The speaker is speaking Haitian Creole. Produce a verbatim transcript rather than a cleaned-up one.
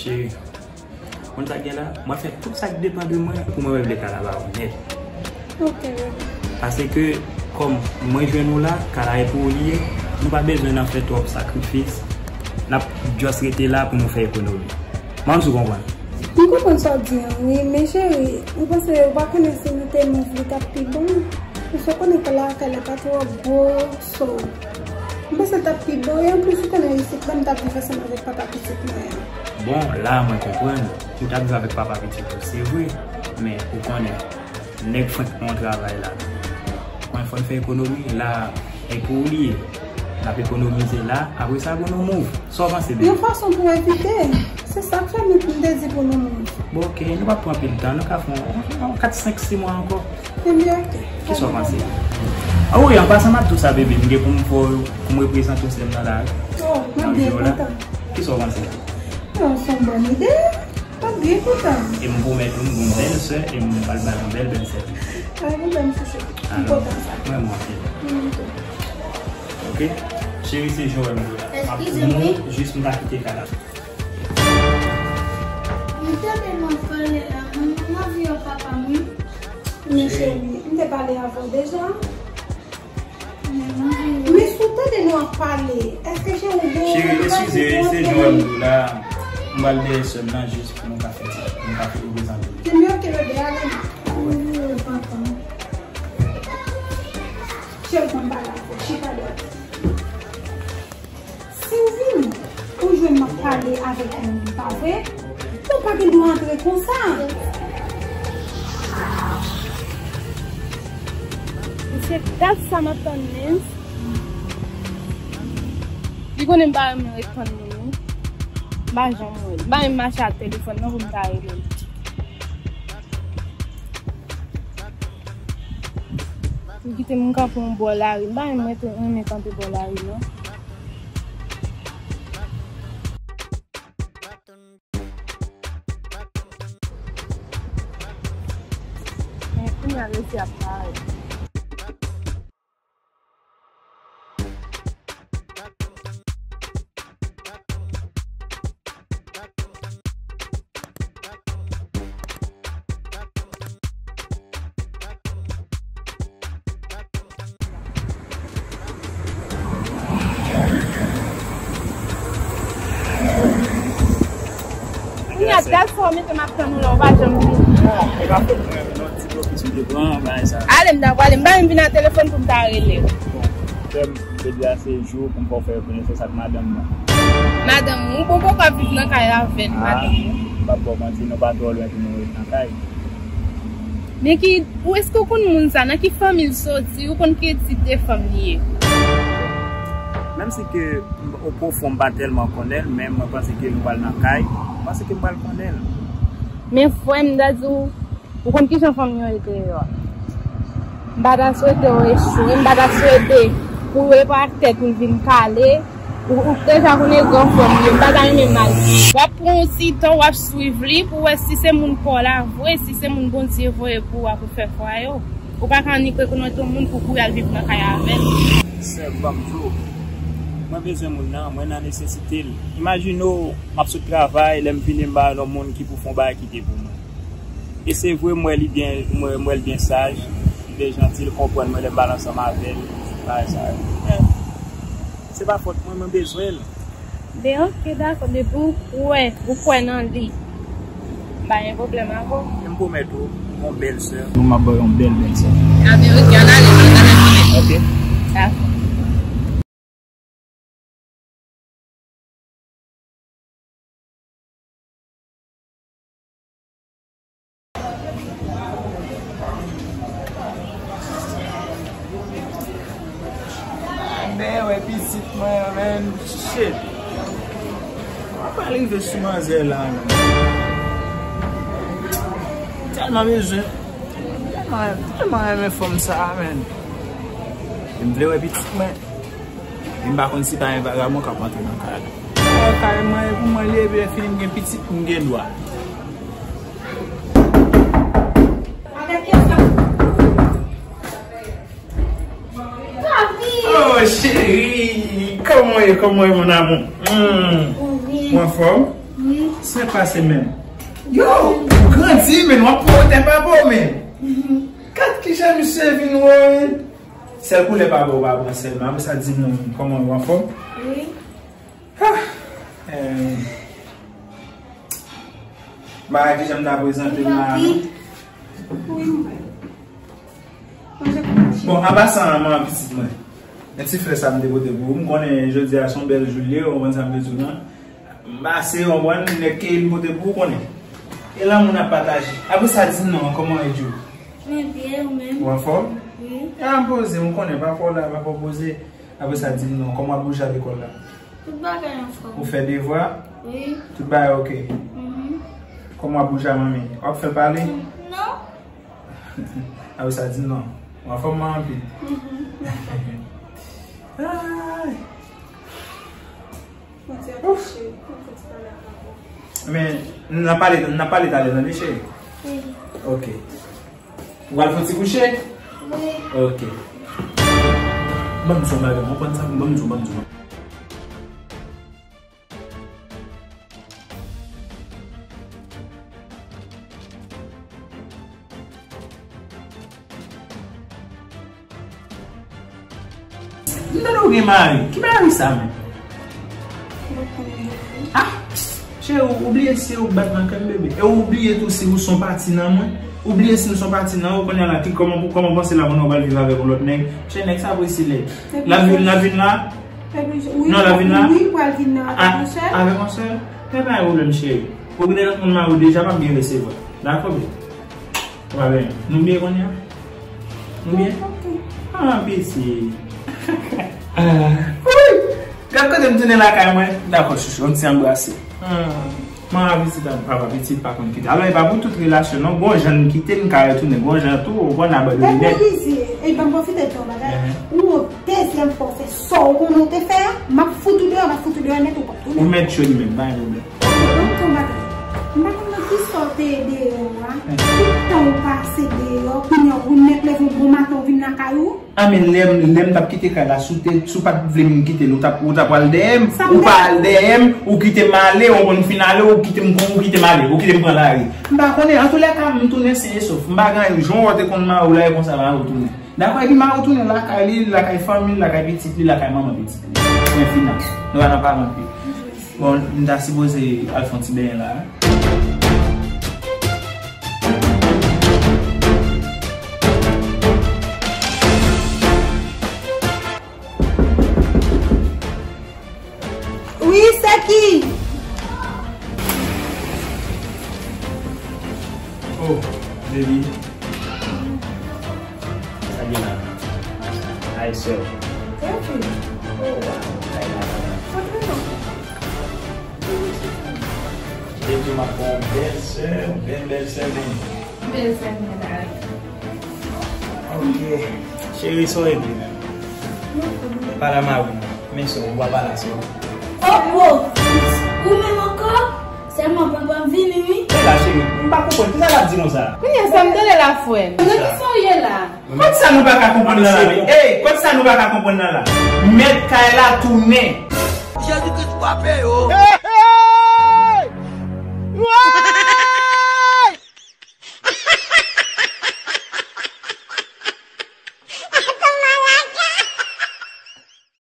Cheri, konn sa k gen la? Mwen fè tout sa k depann de mwen pou mwen regle kay la ba ou nèt. Ok, bebe. Paske, kòm mwen jwenn ou la, kay la e pou ou li ye, nou pa bezwen nan fè twòp sakrifis. N ap just rete la pou nou fè ekonomi. M pa konn si w konprann. M konprann sa w di an, wi, men cheri, m panse ou pa konnen si nou te move li t ap pi bon. Paske w konnen kay la, kay la pa twò gwo, so. M panse l t ap pi bon, e anplis, ou konnen isit la, m t ap viv ansanm avèk papa pitit mwen an. Bon, la, mwen konprann. Ou t ap viv avèk papa pitit ou, se vre. Men, ou konnen, nèg fwenk nan yon travay la. Mwen fò n fè ekonomi, la, e pou ou li ye. N ap ekonomize la, apre sa, pou nou move. Sa w panse, bebe? Yon fason pou evite. Se sa k fè m, m te di pou nou move. Bon, ok, nou p ap pran anpil tan, nou ka fè yon, yon kat, senk, sis mwa ankò. Ebyen, ok. Kisa w panse? Ah wi, an pasan, m ap di w sa, bebe, m gen pou m fè w, pou m reprezante w sè m nan lari. Oh, mwen byen kontan. Kisa w panse? Non, se yon bòn ide. Mwen byen kontan. E m pwomèt ou, m gen yon bèl sè, e m pral ba l yon bèl, bèl sèvis. Pa gen pwoblèm, chouchou. M kontan sa. Mwen, mwen, anpil. Mwen tou. Ok? Cheri, se Joël m ye la. M ap di w, jis m ta kite kay la. M tande nou ap pale la, mwen, mwen anvi wè papa m, wi. Men cheri, m te pale avè w deja. Men si w tande nou ap pale, èske cheri ou gen... Cheri, eskize, se Joël m ye la. M pral dèyè sè m nan jis pou nou ka fè ti, pou nou ka fè reprezante. Ebyen, ok, bebe, ale. Cheri, konn pale avè w, chita dwat. Si w vini, ou jwenn m ap pale avèk yon moun, pa vre? Ou pa gen dwa antre konsa. Mesye, gad sa m ap tann, men. Li konnen m pa renmen ret tann moun, wi. M pa janm wè l. M pa renmen mache ak telefòn nan pou m ta rele l. Li kite m kanpe yon bò lari. M pa renmen, renmen kanpe bò lari, non. Men kounye a resi ap parèt. Kounye a, dat sa w mete m ap tann ou la, ou pa janm vini. Ah, e pa fòt mwen, non, ti blokis m te pran, bagay sa. Ale, m ta pwale, m pa menm vin ak telefòn pou m ta rele. Bon, frè m, jodi a se jou pou m fè w fè konesans ak madanm mwen. Madanm ou? Ou poko ap viv nan kay la avè l, madanm ou? Ah, m p ap ba w manti, nou pa twò lwen pou nou ret nan kay. Men ki, ou, èske w konn moun sa? Nan ki fanmi l soti? Ou konn ki tip de fanm li ye? Menm si ke m, o pwofon, m pa tèlman konnen l, men mwen panse ke nou pral nan kay, m panse ke m pral konnen l. Men frè m, m ta di w, ou konn kijan fanmi yo ye deyò a. M pa ta swete w echwe, m pa ta swete pou w epa ak tèt ou vin kale. Ou, ou deja konnen gran frè m ye, m pa ta renmen mal. W ap pran yon ti tan, w ap swiv li pou w wè si se moun pa w la vre, si se moun Bondye voye pou w a pou fè fwaye w. Ou pa ka annik rekonèt yon moun pou kouri al viv nan kay avè l. Sè m, ban m di w, mwen bezwen moun nan, mwen nan nesesite l. Imajine w, m ap sot travay, lè m vini m ba l yon moun ki pou fè yon bagay ki te pou mwen. E se vre, m wè li byen, m wè, m wè l byen saj, li byen janti, l konprann mwen lè m pale ansanm avè l, bagay sa yo. Men, se pa fòt mwen, mwen bezwen l. Ben, ok, dakò, depi w kwè, ou kwè nan li, m pa gen pwoblèm avè w. E m pwomèt ou, yon bèl sè. M ap ba w yon bèl, bèl sè. A ben, ok, ann ale, ann ale. Ok. Dakò. Ben, wè pitit mwen an, man. Shit. Mwen pa rive sou manzè la, man. Tèlman bezwen. Tèlman, tèlman renmen fanm sa a, man. E m vle wè pitit mwen. E m pa konn si pa yon vagabon k ap antre nan kay la. Bon, kay mwen, e pou mwen li ye, epi lè fini m gen pitit, m gen dwa. Oh, cheri, kòman w ye, kòman w ye, mon amour? Hmm. Ou anfòm? Wi. Sa k pase menm? Yo, ou grandi, men w ap pran tè papa w, men. Gad kijan misye vin wo, men. Sèl koulè papa w pa pran sèlman. Apre sa, di m non, kòman w anfòm? Wi. Ah, eh, bagay ki jan m ta prezante m la. Wi, m prè. Bon, an pasan, manman pitit mwen. Men ti flè sa m te pote pou ou. M konnen jodi a se yon bèl jou l ye, ou konprann sa m vle di w nan. M pase, ou konprann, nèg ke m pote pou ou konnen. E lanmou n ap pataje. Apre sa, di m non, kòman e Djo? Mwen byen, ou menm? Ou anfòm? Wi. E a m poze, m konnen, papa w la, papa w poze. Apre sa, di m non, kòman w ap bouje a lekòl la? Tout bagay anfòm. Ou fè devwa? Wi. Tout bagay oke? Mhm. Kòman w ap bouje a manmi? W ap fè l pale? Non. Apre sa, di m non. Ou anfòm, manman pi? Mhm. Ay. Mwen te akoche, mwen te pale ak papa. Men, n ap pale, n ap pale talè, tande, cheri? Wi. Oke. Ou pral fè yon ti kouche? Wi. Oke. Ban m di w yon bagay, ou konprann sa? Ban m di w, ban m di w. M tande w gen mari. Ki mari sa menm? Ah! Cheri, ou, ou bliye si ou bat nan kè m, bebe. E ou bliye tou si ou son pati nan mwen. Ou bliye si m son pati nan ou, kounye a la, ki, kòman, kòman w panse la kounye a w pral viv avèk yon lòt nèg? Cheri, nèg sa apresye lè. L ap vin, l ap vin la? Non, l ap vin la? Wi, l pral vin nan avèk yon sèl. Avèk yon sèl? Men pa gen pwoblèm, cheri. Ou genlè rankontre mari w deja, m ap byen resevwa. Dakò, bebe? Ou pa byen? Nou byen kounye a? Nou byen? Ah, piti. Wi! Gad kote m tounen lakay mwen. Dakò, chouchou, yon ti anbrase. Hmm. Manman pitit, papa pitit pa konn kite. Alò, e pa pou tout relasyon, non. Gon jan n kite, n ka retounen. Gon jan tou, ou konn abandone nèt. Epi, Lizye, e ban m pwofite di w yon bagay. Ou yon dezyèm fwa w fè sa w konnen w te fè a, m ap fout ou deyò, m ap fout ou deyò nèt, ou p ap tounen. Ou mèt cho li menm, pa gen pwoblèm. Tonton bagay. M pa konn nan kisa w te ye deyò a. Tout tan w pase deyò, kounye a w mèt leve yon bon maten w vin lakay ou. A men lè m, lè m t ap kite kay la, si w te, si w pa t vle m kite l, ou t ap, ou t ap pral dèyè m. Ou pa al dèyè m, ou kite m ale, ou konn fin ale, ou kite m, ou kite m ale, ou kite m pran lari. M pa konnen, antoulèka, m tounen sen e sof. M pa gen anyen, jan w te konn mari w la, e konsa mari w tounen. Dakò, epi mari w tounen lakay li, lakay fanmi l, lakay pitit li, lakay manman pitit li. Mwen fini. Nou pa nan paran pi. Bon, m ta sipoze al fè yon ti benyen la. Wi, se ki? Oh, baby. Sa gen la? Ay, sè. Depi m ap ba w bèl sè, bèl, bèl sè, bèl. Bèl sè mwen la. Ok. Cheri, sa w regle menm? Pale a mari w non. Men sè w, ou pa pale a sè w. Oh, oh! Ou menm ankò? Sèlman papa m vini, wi. E la, cheri, m pa konprann. Kisa l ap di konsa? Kounye a sa m tande l ap fè. Nan kisa w ye la? Kot sa nou pa ka konprann nan la, men? Ey, kot sa nou pa ka konprann nan la? Mèt kay la tounen. Jezi Kris frape yo.